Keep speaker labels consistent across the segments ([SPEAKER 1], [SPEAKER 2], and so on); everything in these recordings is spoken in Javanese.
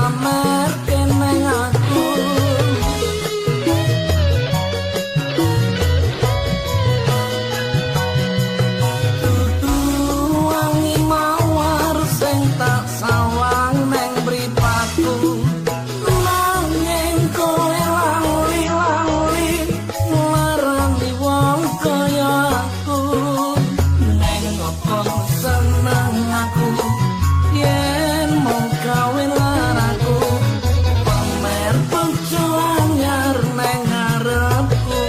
[SPEAKER 1] Pamerke neng aku. Dudu wangi mawar sing tak sawang neng mripatku, nanging kowe lali-lali nglarani wong kaya aku. Neng opo seneng aku yen mung kawin laraku, pamer bojo anyar neng ngarepku.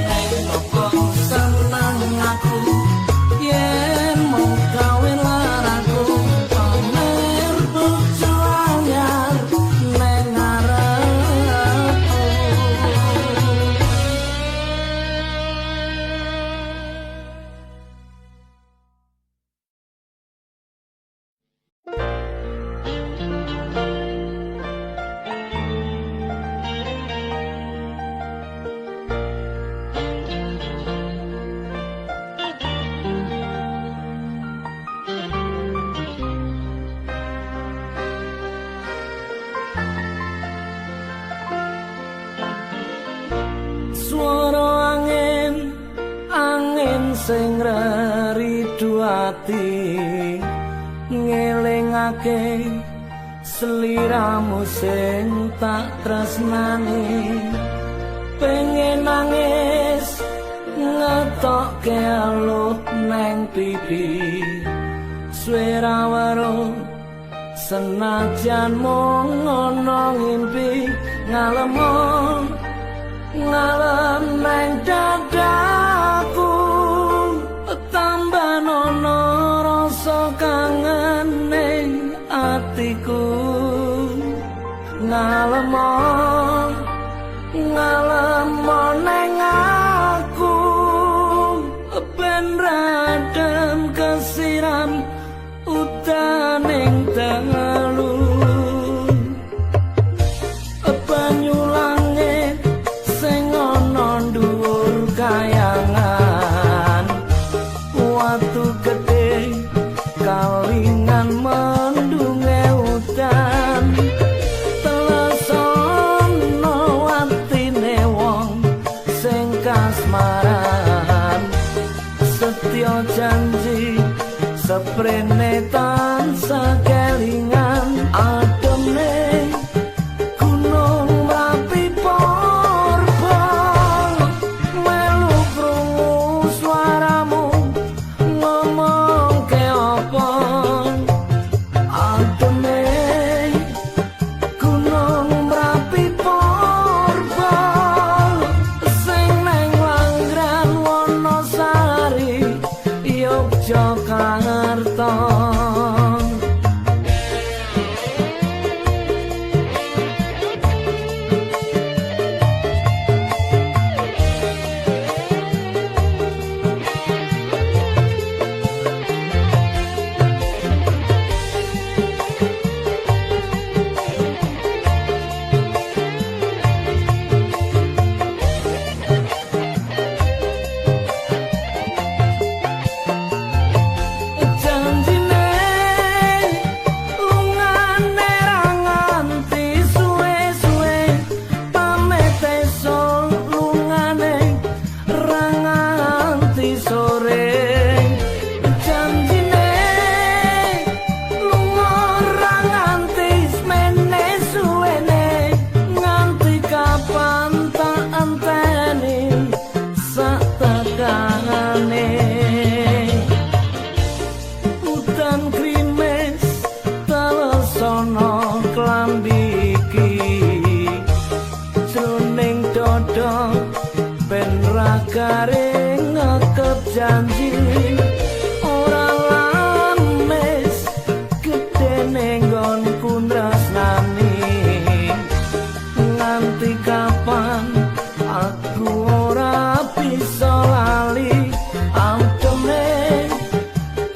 [SPEAKER 1] Neng opo seneng aku yen mung kawin laraku, pamer bojo anyar neng ngarepku. Swara angin, angin sing reridu ati, ngelingake sliramu sing tak tresnani. Pengen nangis ngetokke aluh neng pipi, suwe ra weruh senajan mung ana ngimpi. Ngalemo ngalem neng dadaku, tambah nono rasa kangen ning atiku. Ngalemo ngalemo neng aku, ben radem kesiram udaning dalu. Banyu langit sing ana dhuwur kayangan, watu gedhe kalingan mendunge udan. Telesono atine wong sing kasmaran, setya janji seprene tansah kelingan. Ademe gunung Merapi purba, melu krungu suaramu ngomongke apa. Ademe gunung Merapi purba, sing neng Langran Wonosari Yogyakarta. Janjine lungane ra nganti suwe-suwe, pamit esuk lungane ra nganti sore. Janjine lunga ra nganti semene suwene, nganti kapan tak enteni sak tekane. Udan krimis telesono klambi iki, jroning dada ben ra garing ngekep janji. Ora lames gedene nggonku tresnani, nganti kapan aku ora bisa lali. Ademe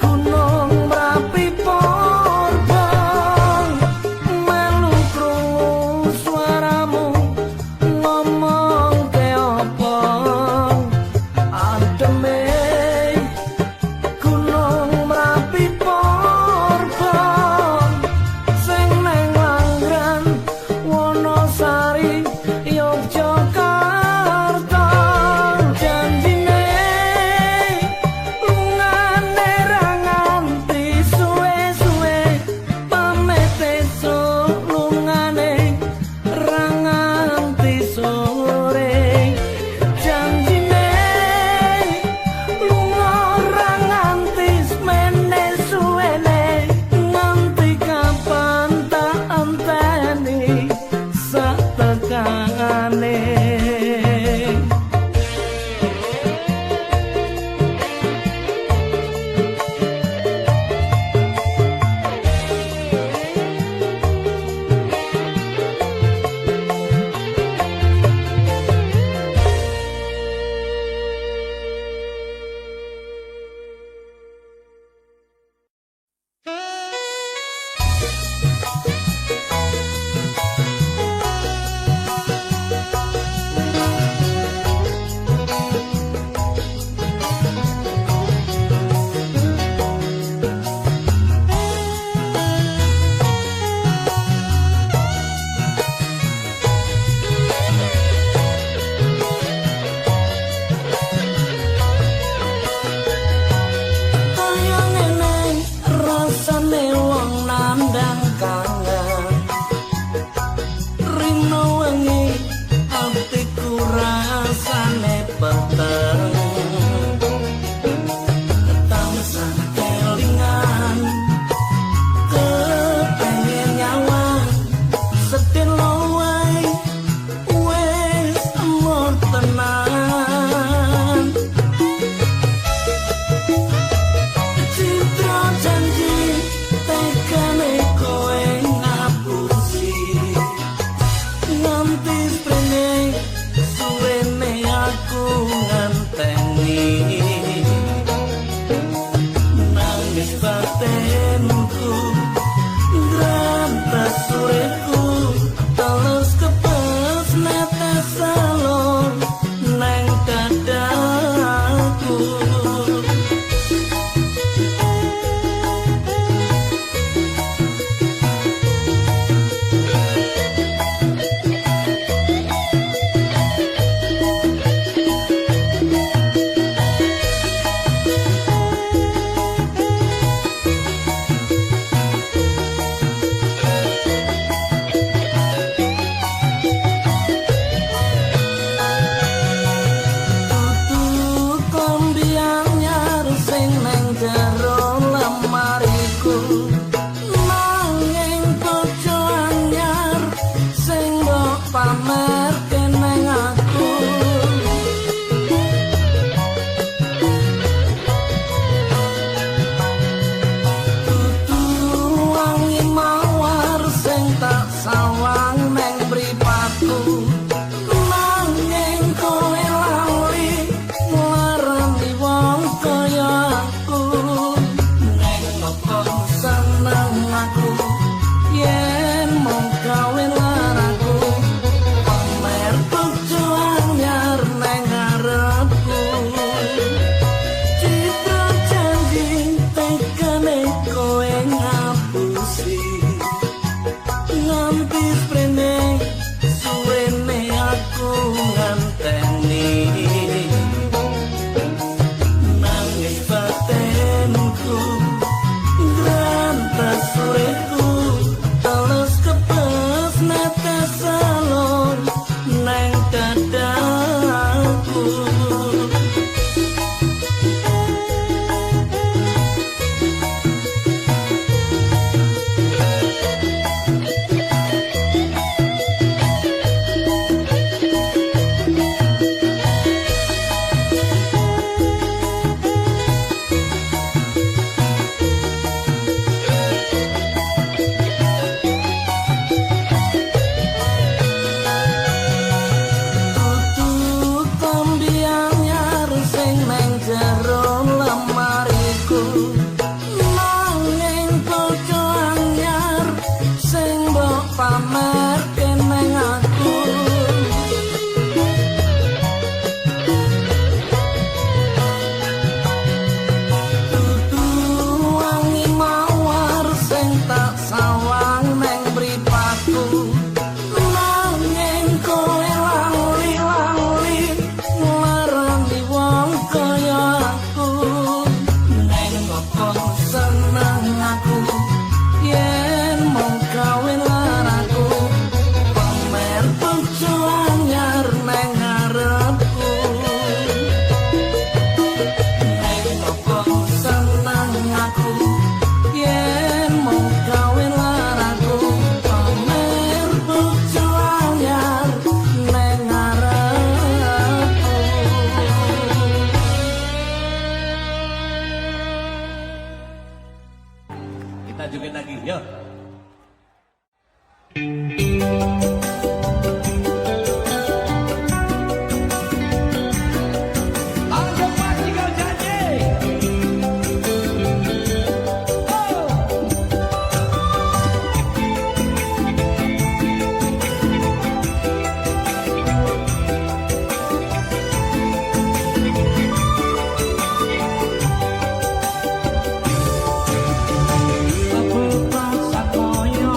[SPEAKER 1] gunung Merapi purba, melu krungu suaramu ngomongke apa. Ademe nggonku. Grantes uripku teles kebes netes alon neng dadaku.
[SPEAKER 2] Apa tak sakoyo?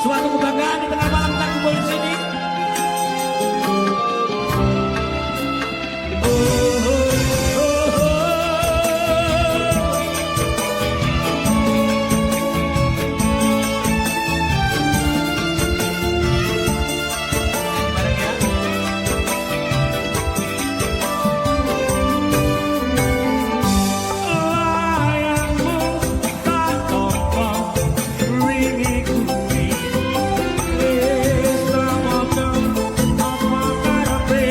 [SPEAKER 2] Suatu kebanggaan di tengah malam kita kumpul di sini. Oh, oh, oh, oh. Bareng ya. Layangmu tak tompo wingi kuwi, wis tak maca apa karepe.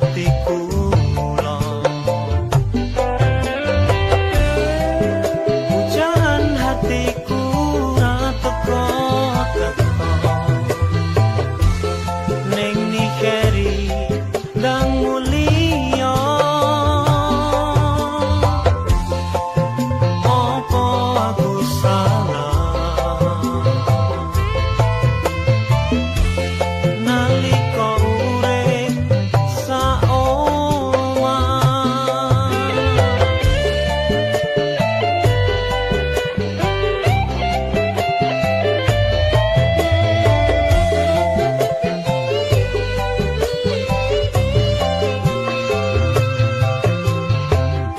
[SPEAKER 1] hatiku Pujaan hatiku ra teko teko ning nikeri ndang mulia apa aku salah nalika urip saomah.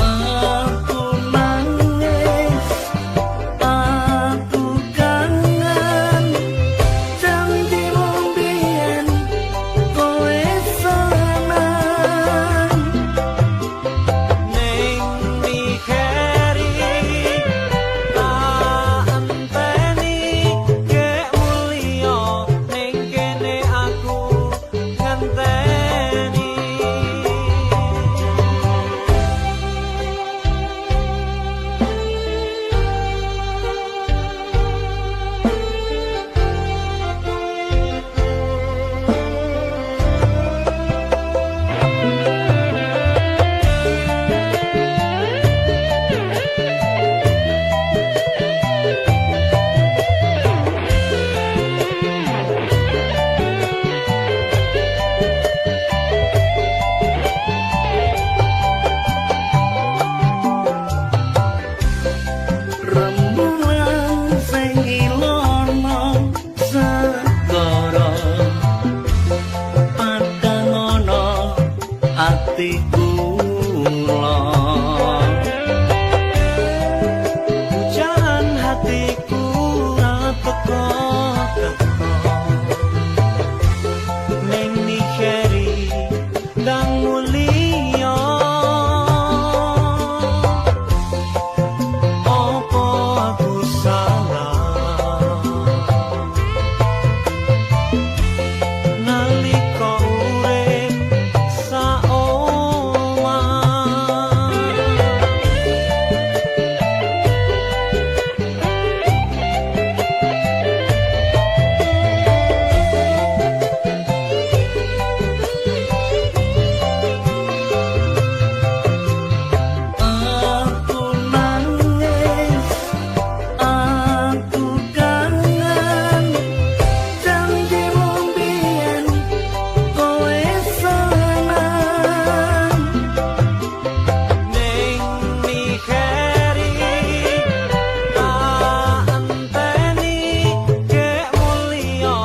[SPEAKER 1] Aku nangis, aku kangen janjimu biyen kowe seneng ning mikeri tak enteni kek mulya ning kene aku ngenteni. Rembulan sing ilono segara padang ana atiku Pujaan hatiku ra teko teko ning nikeri ndang mulya apa aku salah nalika urip saomah. Aku nangis, aku kangen janjimu biyen kowe seneng ning mikeri tak enteni kek mulya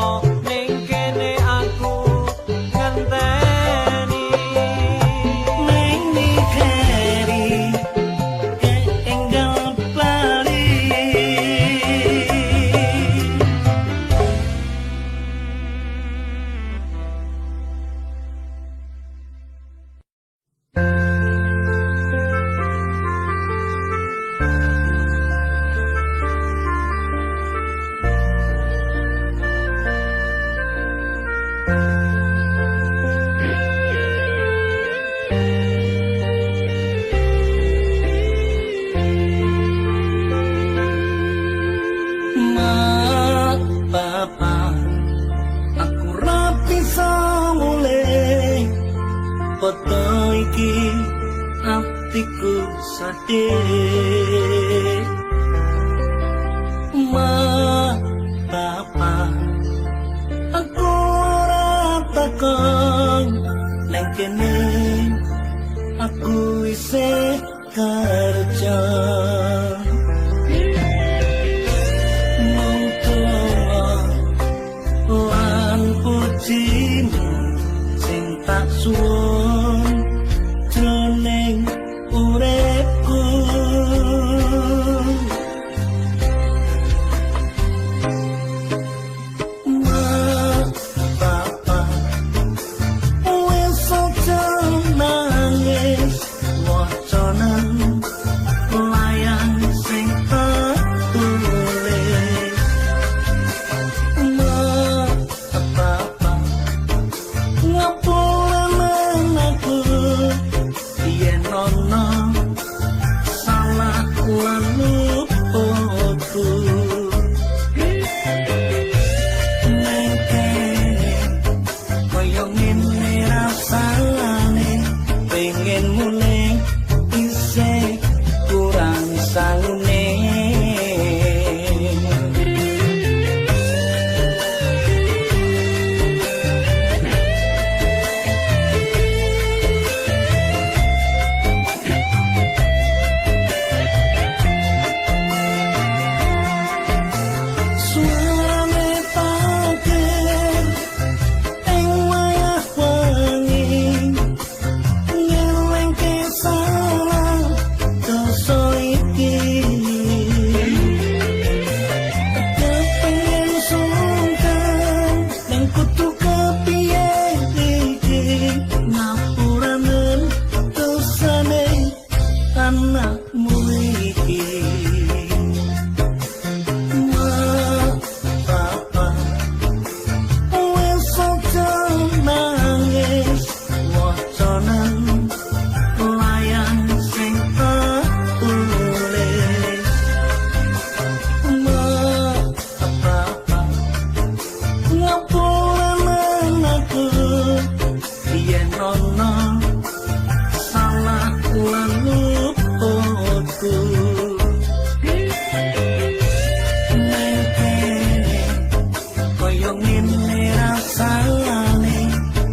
[SPEAKER 1] ning kene aku ngenteni ning mikeri kek enggal bali. Mak, Bapak, aku ra bisa mulih. Foto iki atiku sedih. Mak, Bapak, aku ora takon nang kene aku isih kerja. Mung donga lan pujimu sing tak suwun jroning uripku. Mak, Bapak, wis aja nangis wacanan layang ana salah lan luputku. Neng kene kaya ngene rasane, pengen mulih isih kurang sangune. Suarane takir ing wayah wengi, ngelingke salah dosa iki. Kepengen sungkan ning kudu kepiye iki, ngapuranen dosane anakmu iki. Bapak wis aja nangis, wacanen layang sing tak tulis. Bapak ngapuranen aku yen ana salah lan luputku. Neng kene kaya ngene rasane,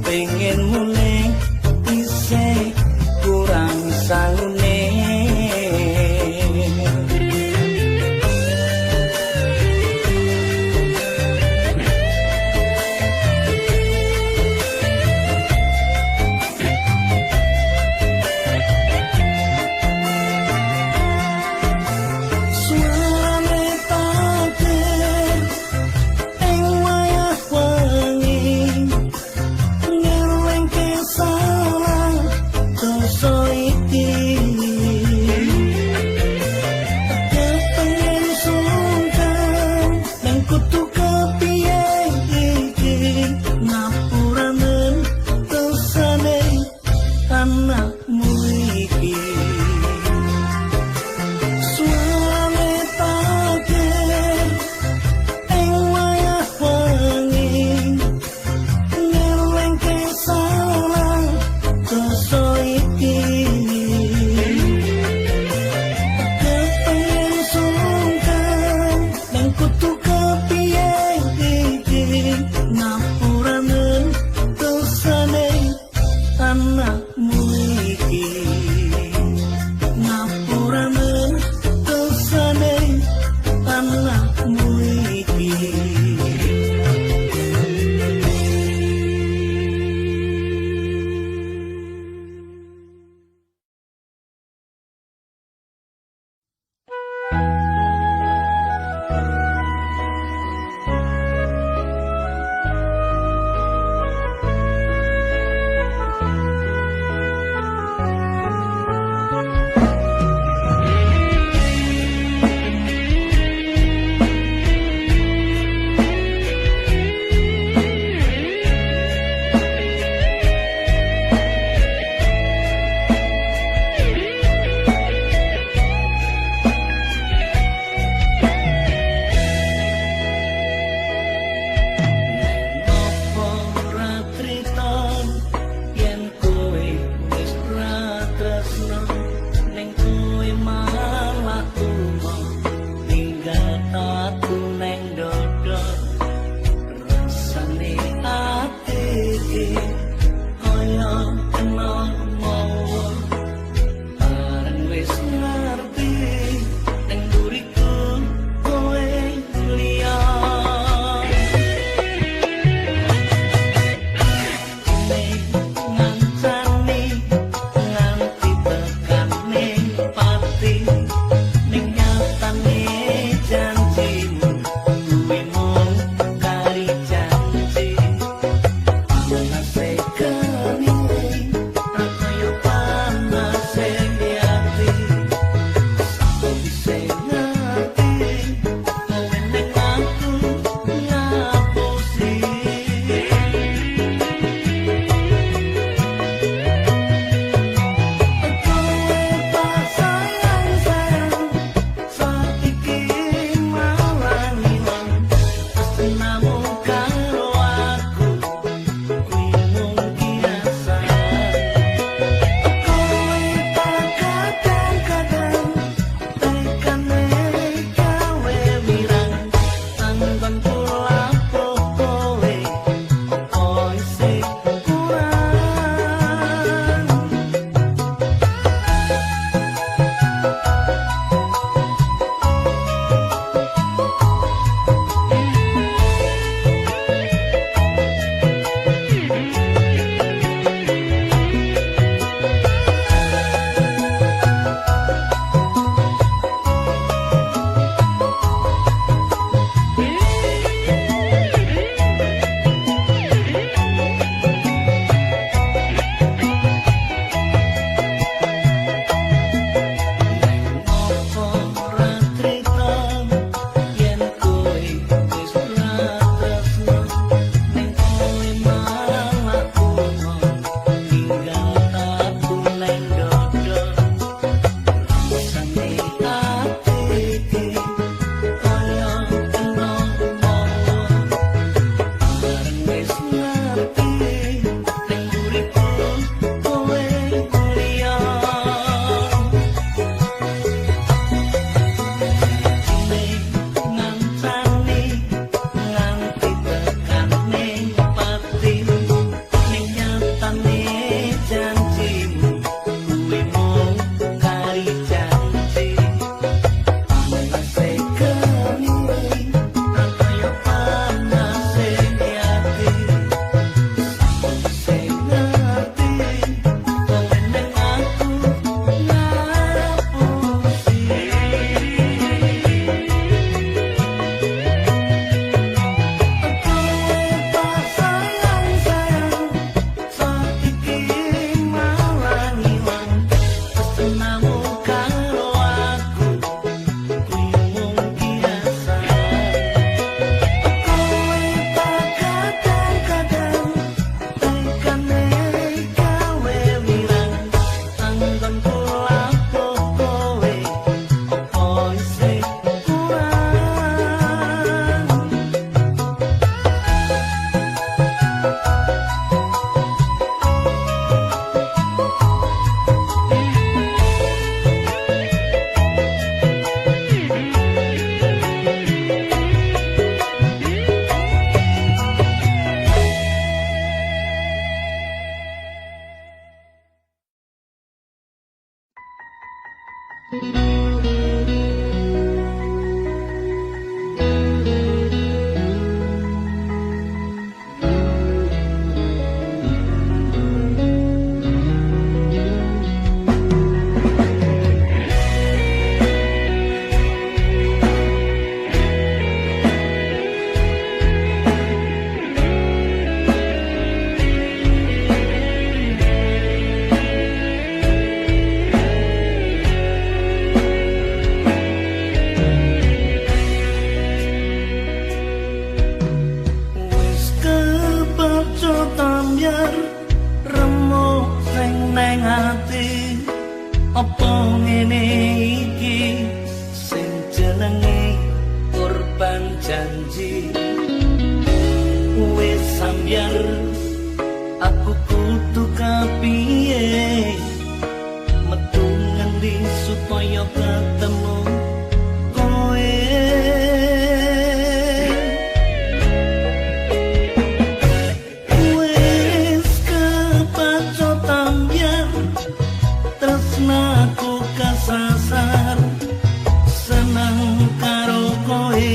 [SPEAKER 1] pengen mulih isih kurang sangune. Suarane takir ing wayah wengi, ngelingke salah dosa iki. Kepengen sungkan ning kudu kepiye iki, ngapuranen dosane anakmu iki. Suarane takir ing wayah wengi, ngelingke salah dosa iki. Kepengen sungkan ning kudu kepiye iki, ngapuranen dosane anakmu iki. Ngapuranen dosane anakmu iki. janjimu kuwi mung kari janji. Panase geni kaya panase ati, sing ngerti kowe neng aku ngapusi. Kowe tak sayang sayang, saiki malah ngilang tresnamu karo aku kuwi mung kiasan. Kowe tak kadang-kadang tekane gawe wirang, anggonku lapo kowe opo isih kurang. Wis kebacut ambyar remuk sing neng ati, apa ngene iki sing jenenge korban janji. Wis ambyar aku kudu kepiye, metu ngendi supaya ketemu kowe. Wis kepacut ambyar tresnaku kasasar, seneng karo kowe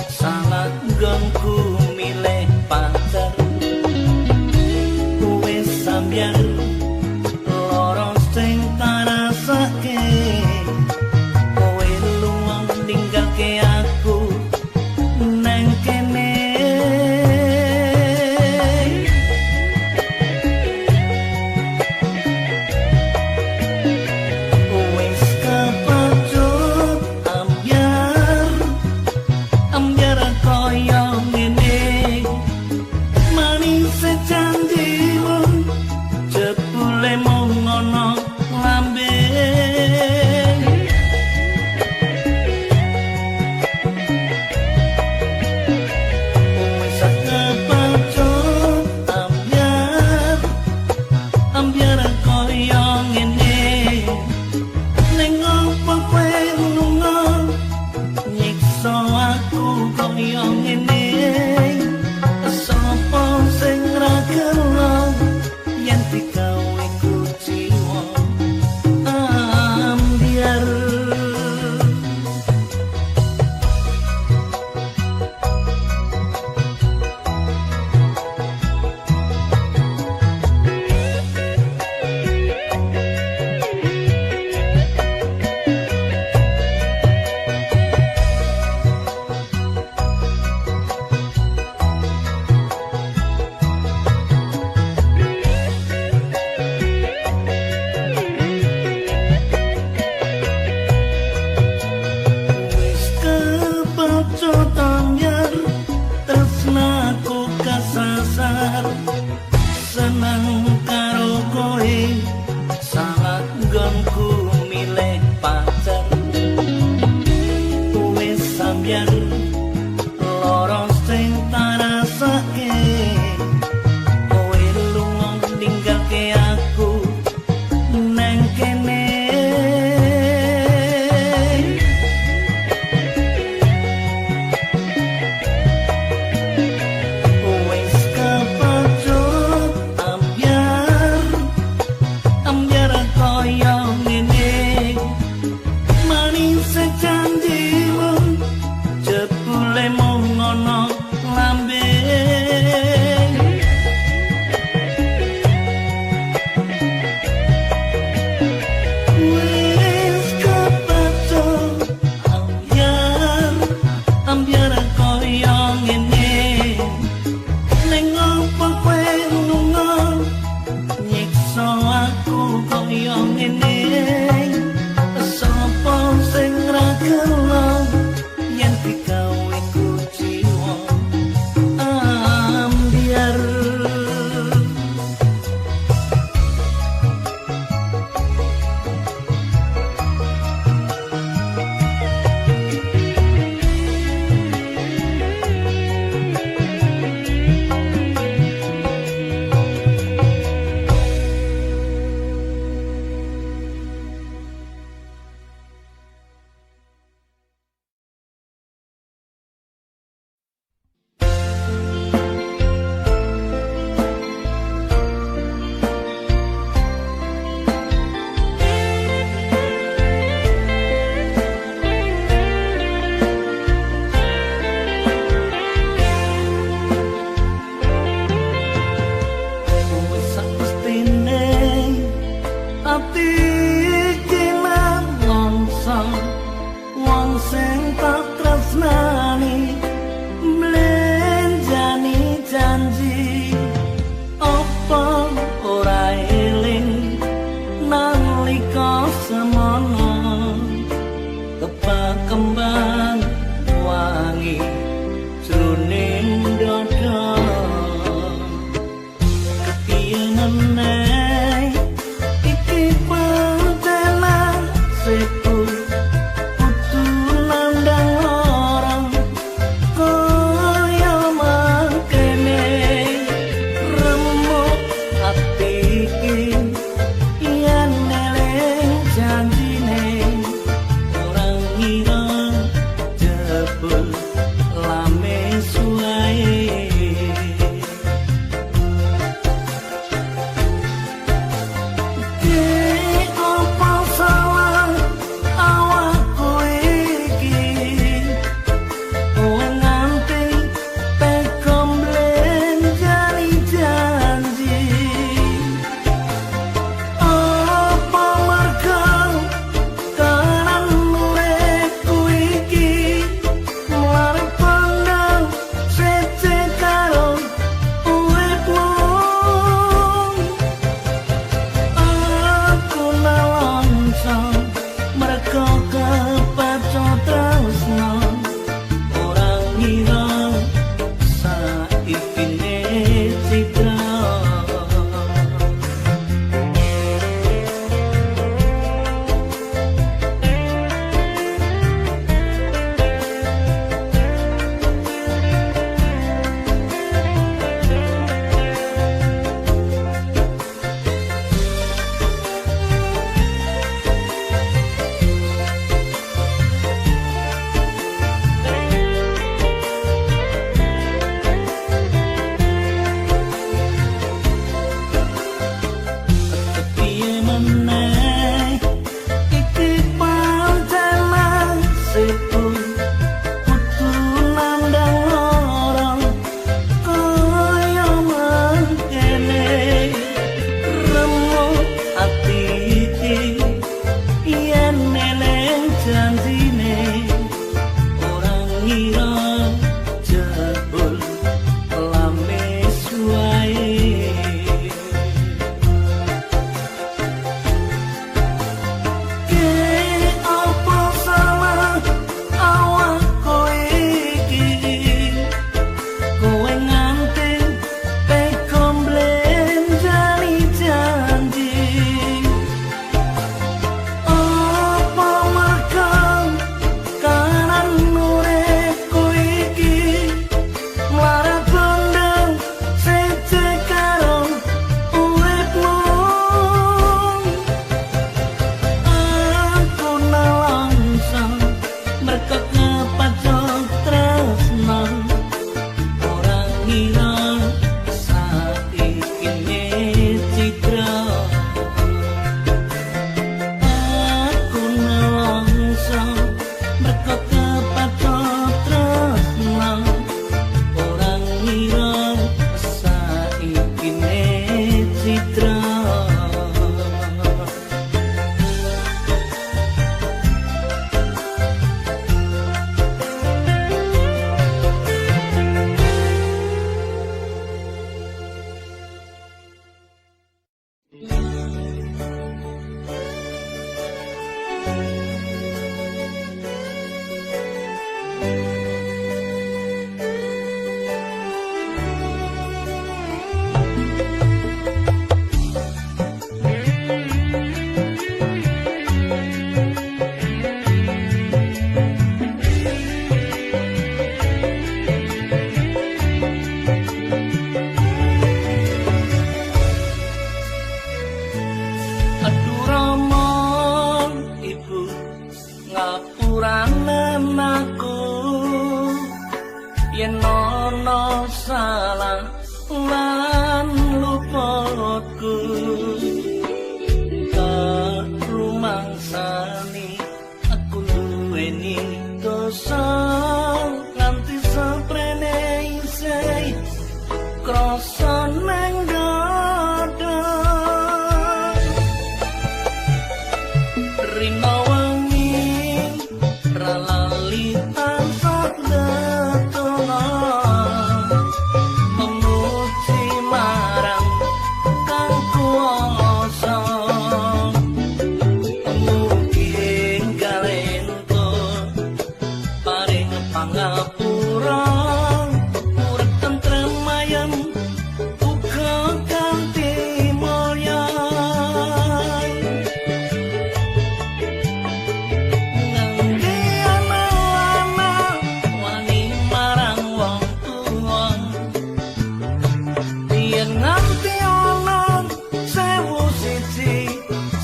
[SPEAKER 1] salah nggonku milih pacar. Wis ambyar lara sing tarasake, kowe lunga ninggalke aku neng kene. Wis kepacut ambyar, ambyar kaya ngene, manis janjimu jebule mung ana lambe. Wis kepacut ambyar, ambyar kaya ngene, ning opo kowe lunga nyiksa aku kaya ngene. Sapa sing ra gelo yen digawe kuciwa ambyar.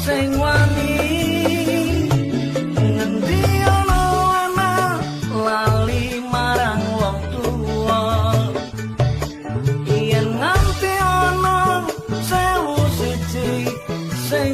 [SPEAKER 1] sing wani. Ngendi ana anak lali marang wong tuwa? Yen nganti ana 1001 sing